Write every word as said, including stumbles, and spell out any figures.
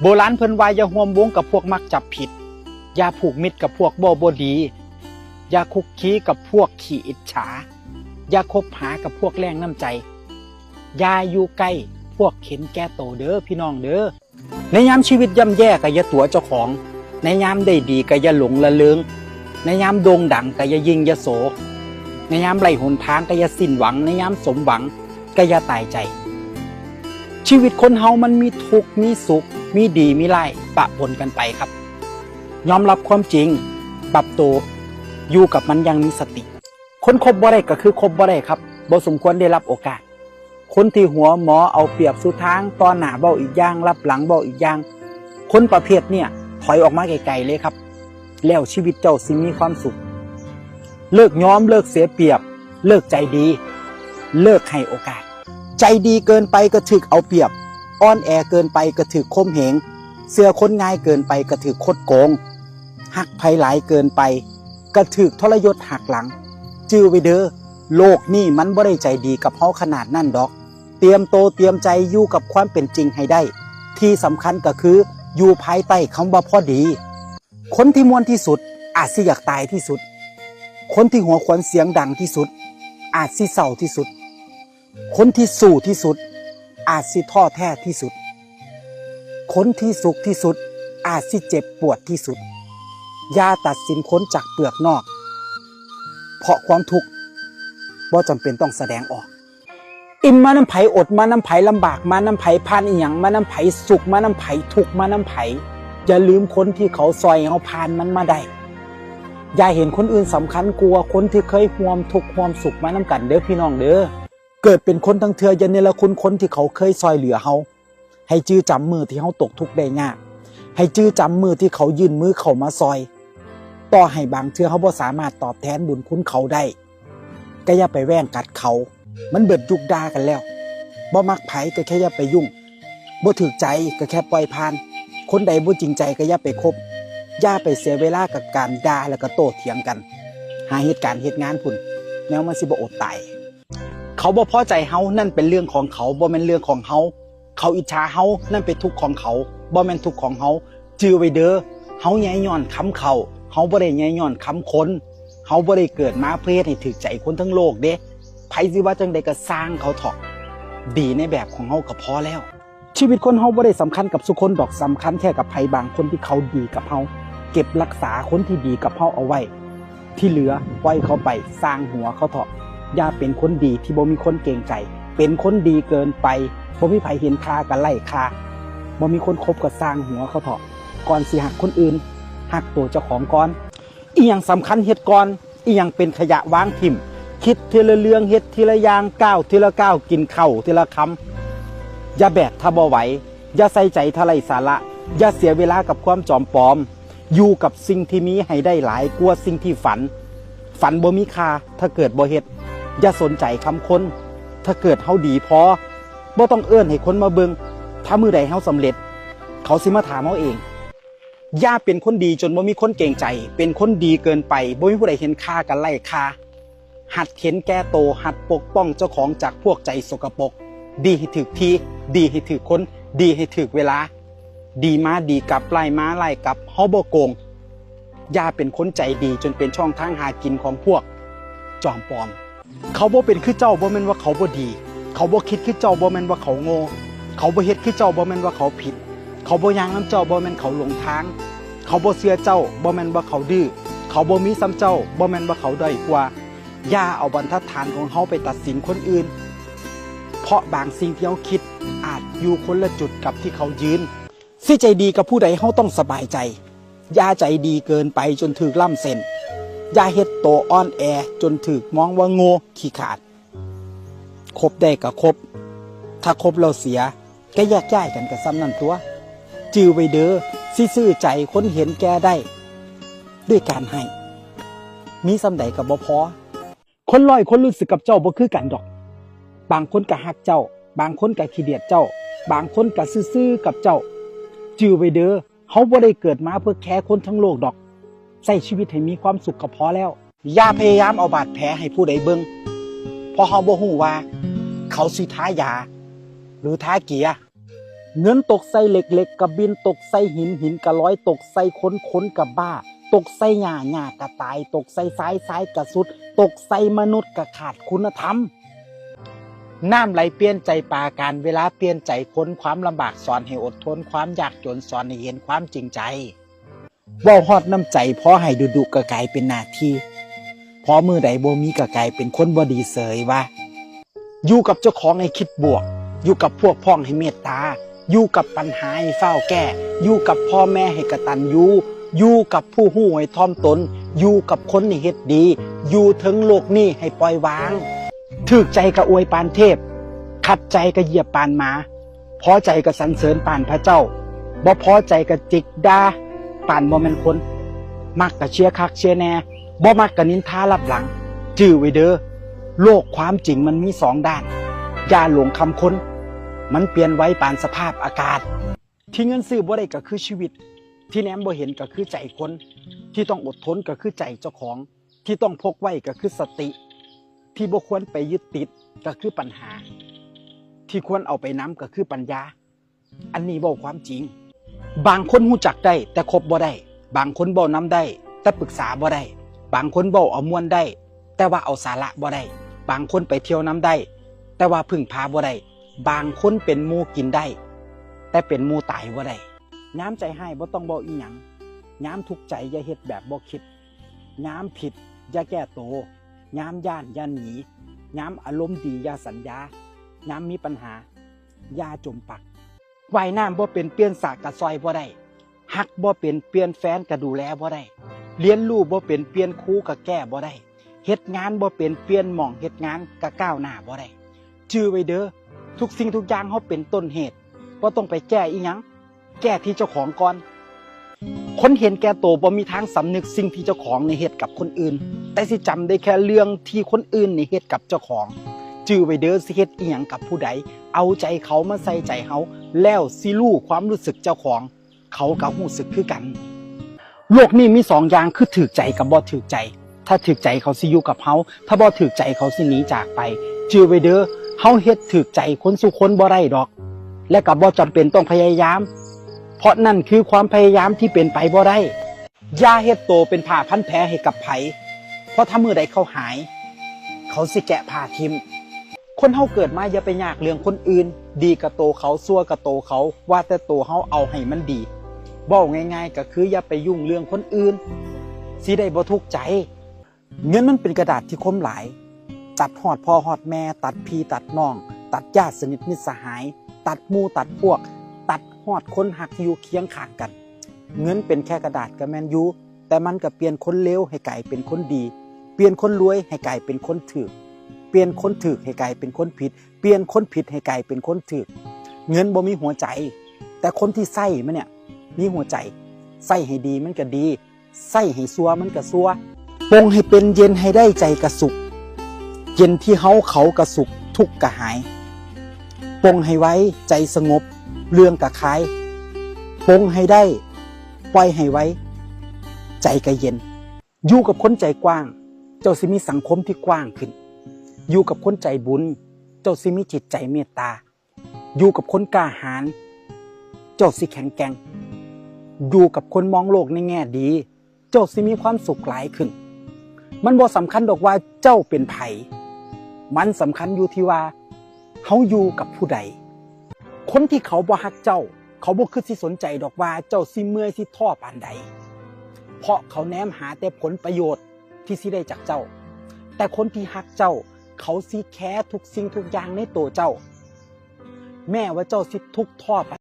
โบราณเพิ่นว่าอย่าร่วมวงกับพวกมักจับผิด อย่าผูกมิตรกับพวกเว้าบ่ดี อย่าคุกคีกับพวกขี้อิจฉา อย่าคบหากับพวกแรงน้ำใจ อย่าอยู่ใกล้พวกเห็นแก่โตเด้อพี่น้องเด้อ ในยามชีวิตย่ำแย่ก็อย่าตั๋วเจ้าของ ในยามได้ดีก็อย่าหลงละเริง ในยามโด่งดังก็อย่ายิ่งยโส ในยามไร้หนทางก็อย่าสิ้นหวัง ในยามสมหวังก็อย่าตายใจ ชีวิตคนเฮามันมีทุกข์มีสุข มีดีมีร้ายปะปนกันไปครับ ยอมรับความจริง ปรับตัว อยู่กับมันอย่างมีสติ คนคบบ่ได้ก็คือคบบ่ได้ครับ บ่สมควรได้รับโอกาส คนที่หัวหมอเอาเปรียบสู่ทาง ต่อหน้าเว้าอีกอย่าง ลับหลังเว้าอีกอย่าง คนประเภทเนี่ยถอยออกมาไกลๆเลยครับ แล้วชีวิตเจ้าสิมีความสุข เลิกยอม เลิกเสียเปรียบ เลิกใจดี เลิกให้โอกาส ใจดีเกินไปก็ถืกเอาเปรียบ อ่อนแอเกินไปก็ถืกข่มเหง เชื่อคนง่ายเกินไปก็ถืกคดโกง ฮักไผหลายเกินไปก็ถืกทรยศหักหลัง จื่อไว้เด้อ โลกนี้มันบ่ได้ใจดีกับเฮาขนาดนั้นดอก เตรียมโตเตรียมใจอยู่กับความเป็นจริงให้ได้ ที่สำคัญก็คืออยู่ภายใต้คำว่าพอดี คนที่ม่วนที่สุดอาจสิอยากตายที่สุด คนที่หัวขวัญเสียงดังที่สุด อาจสิเศร้าที่สุด คนที่สู้ที่สุด อาจสิท้อแท้ที่สุด คนที่สุขที่สุด อาจสิเจ็บปวดที่สุด อย่าตัดสินคนจากเปลือกนอก เพราะความทุกข์บ่จำเป็นต้องแสดงออก อิ่มมานำไผ อดมานำไผ ลำบากมานำไผ ผ่านอิหยังมานำไผ สุขมานำไผ ทุกข์มานำไผ อย่าลืมคนที่เขาซอยเฮาผ่านมันมาได้ อย่าเห็นคนอื่นสำคัญกว่าคนที่เคยร่วมทุกข์ร่วมสุขมานำกันเด้อพี่น้องเด้อ เกิดเป็นคนทั้งเทื่ออย่าเนรคุณคนที่เขาเคยซอยเหลือเฮา ให้จื่อจำมื้อที่เฮาตกทุกข์ได้ยาก ให้จื่อจำมื้อที่เขายื่นมือเข้ามาซอย ต่อให้บางเทื่อเฮาบ่สามารถตอบแทนบุญคุณเขาได้ ก็อย่าไปแว้งกัดเขา มันเบิดยุคด่ากันแล้ว บ่มักไผก็แค่อย่าไปยุ่ง บ่ถูกใจก็แค่ปล่อยผ่าน คนใดบ่จริงใจก็อย่าไปคบ อย่าไปเสียเวลากับการด่าแล้วก็โต้เถียงกัน หาเหตุการณ์เหตุงานพุ้น แนวมันสิบ่อดตาย เขาบ่พอใจเฮา นั่นเป็นเรื่องของเขา บ่แม่นเรื่องของเฮา เขาอิจฉาเฮา นั่นเป็นทุกข์ของเขา บ่แม่นทุกข์ของเฮา จื่อไว้เด้อ เฮาใหญ่ย้อนคำเขา เฮาบ่ได้ใหญ่ย้อนคำคน เฮาบ่ได้เกิดมาเพื่อเฮ็ดให้ถูกใจคนทั้งโลกเด้ ไผสิว่าจั่งใดก็ซ่างเขาเถาะ ดีในแบบของเฮาก็พอแล้ว ชีวิตคนเฮาบ่ได้สำคัญกับซุคนดอก สำคัญแค่กับไผบางคนที่เขาดีกับเฮา เก็บรักษาคนที่ดีกับเฮาเอาไว้ ที่เหลือปล่อยเขาไป ซ่างหัวเขาเถาะ อย่าเป็นคนดีที่บ่มีคนเกรงใจ เป็นคนดีเกินไป บ่มีไผเห็นค่าก็ไร้ค่า บ่มีคนคบก็ซ่างหัวเขาเถาะ ก่อนสิฮักคนอื่น ฮักตัวเจ้าของก่อน อิหยังสำคัญเฮ็ดก่อน อิหยังเป็นขยะวางถิ่ม คิดทีละเรื่อง เฮ็ดทีละอย่าง ก้าวทีละก้าว กินข้าวทีละคำ อย่าแบกถ้าบ่ไหว อย่าใส่ใจถ้าไร้สาระ อย่าเสียเวลากับความจอมปลอม อยู่กับสิ่งที่มีให้ได้หลายกว่าสิ่งที่ฝัน ฝันบ่มีค่าถ้าเกิดบ่เฮ็ด อย่าสนใจคำคน ถ้าเกิดเฮาดีพอ บ่ต้องเอิ้นให้คนมาเบิ่ง ถ้ามื้อใดเฮาสำเร็จ เขาสิมาถามเฮาเอง อย่าเป็นคนดีจนบ่มีคนเกรงใจ เป็นคนดีเกินไป บ่มีผู้ใดเห็นค่ากันไร้ค่า หัดเห็นแก่โต หัดปกป้องเจ้าของจากพวกใจสกปรก ดีให้ถูกที่ ดีให้ถูกคน ดีให้ถูกเวลา ดีมาดีกลับ ร้ายมาร้ายกลับ เฮาบ่โกง อย่าเป็นคนใจดีจนเป็นช่องทางหากินของพวกจอมปลอม เขาบ่เป็นคือเจ้าบ่แม่นว่าเขาบ่ดี เขาบ่คิดคือเจ้าบ่แม่นว่าเขาโง่ เขาบ่เฮ็ดคือเจ้าบ่แม่นว่าเขาผิด เขาบ่ย่างนำเจ้าบ่แม่นเขาหลงทาง เขาบ่เชื่อเจ้าบ่แม่นว่าเขาดื้อ เขาบ่มีส่ำเจ้าบ่แม่นว่าเขาด้อยกว่า อย่าเอาบรรทัดฐานของเฮาไปตัดสินคนอื่น เพราะบางสิ่งที่เฮาคิดอาจอยู่คนละจุดกับที่เขายืน สิใจดีกับผู้ใดเฮาต้องสบายใจ อย่าใจดีเกินไปจนถูกล้ำเส้น อย่าเฮ็ดโตอ่อนแอจนถูกมองว่าโง่ขี้ขลาด คบได้ก็คบ ถ้าคบแล้วเสีย ก็แยกย้ายกันก็ส่ำนั้นตั่ว จื่อไว้เด้อ สิซื้อใจคนเห็นแก่ได้ ด้วยการให้ มีส่ำใดก็บ่พอ คนร้อยคนรู้สึกกับเจ้าบ่คือกันดอก บางคนก็ฮักเจ้า บางคนก็ขี้เดียดเจ้า บางคนก็ซื่อๆกับเจ้า จื่อไว้เด้อ เฮาบ่ได้เกิดมาเพื่อแคร์คนทั้งโลกดอก ใช้ชีวิตให้มีความสุขก็พอแล้ว อย่าพยายามเอาบาดแผลให้ผู้ใดเบิ่ง เพราะเฮาบ่ฮู้ว่าเขาสิทายา หรือทาเกลือ เงินตกใส่เหล็ก เหล็กกะบิ่น ตกใส่หิน หินกะลอย ตกใส่คน คนกะบ้า ตกใส่หญ้า หญ้ากะตาย ตกใส่ทราย ทรายกะสุด ตกใส่มนุษย์กะขาดคุณธรรม น้ำไหลเปลี่ยนใจปลา กาลเวลาเปลี่ยนใจคน ความลำบากสอนให้อดทน ความยากจนสอนให้เห็นความจริงใจ เว้าฮอดน้ำใจ พอให้ดุๆ กะกลายเป็นหน้าที่ พอมื้อใดบ่มีกะกลายเป็นคนบ่ดีเสยว่า อยู่กับเจ้าของให้คิดบวก อยู่กับพวกพ้องให้เมตตา อยู่กับปัญหาให้ฟ้าวแก้ อยู่กับพ่อแม่ให้กตัญญู อยู่กับผู้ฮู้ให้ถ่อมตน อยู่กับคนให้เฮ็ดดี อยู่เทิงโลกนี้ให้ปล่อยวาง ถืกใจกะอวยปานเทพ ขัดใจกะเหยียบปานหมา พอใจกะสรรเสริญปานพระเจ้า บ่พอใจกะจิกด่าปานบ่แม่นคน มักกะเชียร์คักเชียร์แน่ บ่มักกะนินทาลับหลัง จื่อไว้เด้อ โลกความจริงมันมีสองด้าน อย่าหลงคำคน มันเปลี่ยนไวปานสภาพอากาศ ที่เงินซื้อบ่ได้กะคือชีวิต ที่แนมบ่เห็นกะคือใจคน ที่ต้องอดทนกะคือใจเจ้าของ ที่ต้องพกไว้กะคือสติ ที่บ่ควรไปยึดติดกะคือปัญหา ที่ควรเอาไปนำกะคือปัญญา อันนี้เว้าความจริง บางคนฮู้จักได้แต่คบบ่ได้ บางคนเว้านำได้แต่ปรึกษาบ่ได้ บางคนเว้าเอาม่วนได้ แต่ว่าเอาสาระบ่ได้ บางคนไปเที่ยวนำได้ แต่ว่าพึ่งพาบ่ได้ บางคนเป็นหมู่กินได้ แต่เป็นหมู่ตายบ่ได้ ยามใจฮ้ายบ่ต้องเว้าอิหยัง ยามทุกข์ใจอย่าเฮ็ดแบบบ่คิด ยามผิดอย่าแก้โต ยามย้านอย่าหนี ยามอารมณ์ดีอย่าสัญญา ยามมีปัญหาอย่าจมปัก ว่ายน้ำบ่เป็นเปลี่ยนสระกะซ่อยบ่ได้ ฮักบ่เป็นเปลี่ยนแฟนกะดูแลบ่ได้ เรียนรู้บ่เป็นเปลี่ยนครูกะแก้บ่ได้ เฮ็ดงานบ่เป็นเปลี่ยนหม่องเฮ็ดงานกะก้าวหน้าบ่ได้ จื่อไว้เด้อ ทุกสิ่งทุกอย่างเฮาเป็นต้นเหตุ บ่ต้องไปแก้อิหยัง แก้ที่เจ้าของก่อน คนเห็นแก่โตบ่มีทางสำนึกสิ่งที่เจ้าของนี่เฮ็ดกับคนอื่น แต่สิจำได้แค่เรื่องที่คนอื่นนี่เฮ็ดกับเจ้าของ จื่อไว้เด้อ สิเฮ็ดอิหยังกับผู้ใด เอาใจเขามาใส่ใจเฮา แล้วสิรู้ความรู้สึกเจ้าของ เขากะรู้สึกคือกัน โลกนี้มีสองอย่างคือถืกใจกับบ่ถืกใจ ถ้าถืกใจเขาสิอยู่กับเฮา ถ้าบ่ถืกใจเขาสิหนีจากไป จื่อไว้เด้อ เฮาเฮ็ดถืกใจคนซุคนบ่ได้ดอก และกะบ่จำเป็นต้องพยายาม เพราะนั่นคือความพยายามที่เป็นไปบ่ได้ อย่าเฮ็ดโตเป็นผ้าพันแผลให้กับไผ เพราะถ้ามื้อใดเขาหาย เขาสิแกะผ้าทิ่ม คนเฮาเกิดมาอย่าไปยากเรื่องคนอื่น ดีกะโตเขา ซั่วกะโตเขา ว่าแต่โตเฮาเอาให้มันดี เว้าง่ายๆกะคืออย่าไปยุ่งเรื่องคนอื่น สิได้บ่ทุกข์ใจ เงินมันเป็นกระดาษที่คมหลาย ตัดฮอดพ่อฮอดแม่ ตัดพี่ตัดน้อง ตัดญาติสนิทมิตรสหาย ตัดหมู่ตัดพวก ตัดฮอดคนฮักที่อยู่เคียงข้างกัน เงินเป็นแค่กระดาษกะแม่นอยู่ แต่มันกะเปลี่ยนคนเลวให้กลายเป็นคนดี เปลี่ยนคนรวยให้กลายเป็นคนถืก เปลี่ยนคนถืกให้กลายเป็นคนผิด เปลี่ยนคนผิดให้กลายเป็นคนถืก เงินบ่มีหัวใจ แต่คนที่ใช้มันเนี่ยมีหัวใจ ใช้ให้ดีมันกะดี ใช้ให้ซั่วมันกะซั่ว ปลงให้เป็นเย็นให้ได้ใจกะสุข เย็นที่เฮาเขากะสุขทุกข์กะหาย ปลงให้ไวใจสงบเรื่องกะคลาย ปลงให้ได้ปล่อยให้ไวใจกะเย็น อยู่กับคนใจกว้าง เจ้าสิมีสังคมที่กว้างขึ้น อยู่กับคนใจบุญ เจ้าสิมีจิตใจเมตตา อยู่กับคนกล้าหาญ เจ้าสิแข็งแกร่ง อยู่กับคนมองโลกในแง่ดี เจ้าสิมีความสุขหลายขึ้น มันบ่สำคัญดอกว่าเจ้าเป็นไผ มันสำคัญอยู่ที่ว่าเฮาอยู่กับผู้ใด คนที่เขาบ่ฮักเจ้า เขาบ่คิดสิสนใจดอกว่าเจ้าสิเมื่อยสิท้อปานใด เพราะเขาแนมหาแต่ผลประโยชน์ที่สิได้จากเจ้า แต่คนที่ฮักเจ้า เขาสิแคร์ทุกสิ่งทุกอย่างในตัวเจ้า แม้ว่าเจ้าสิทุกข์ท้อปาน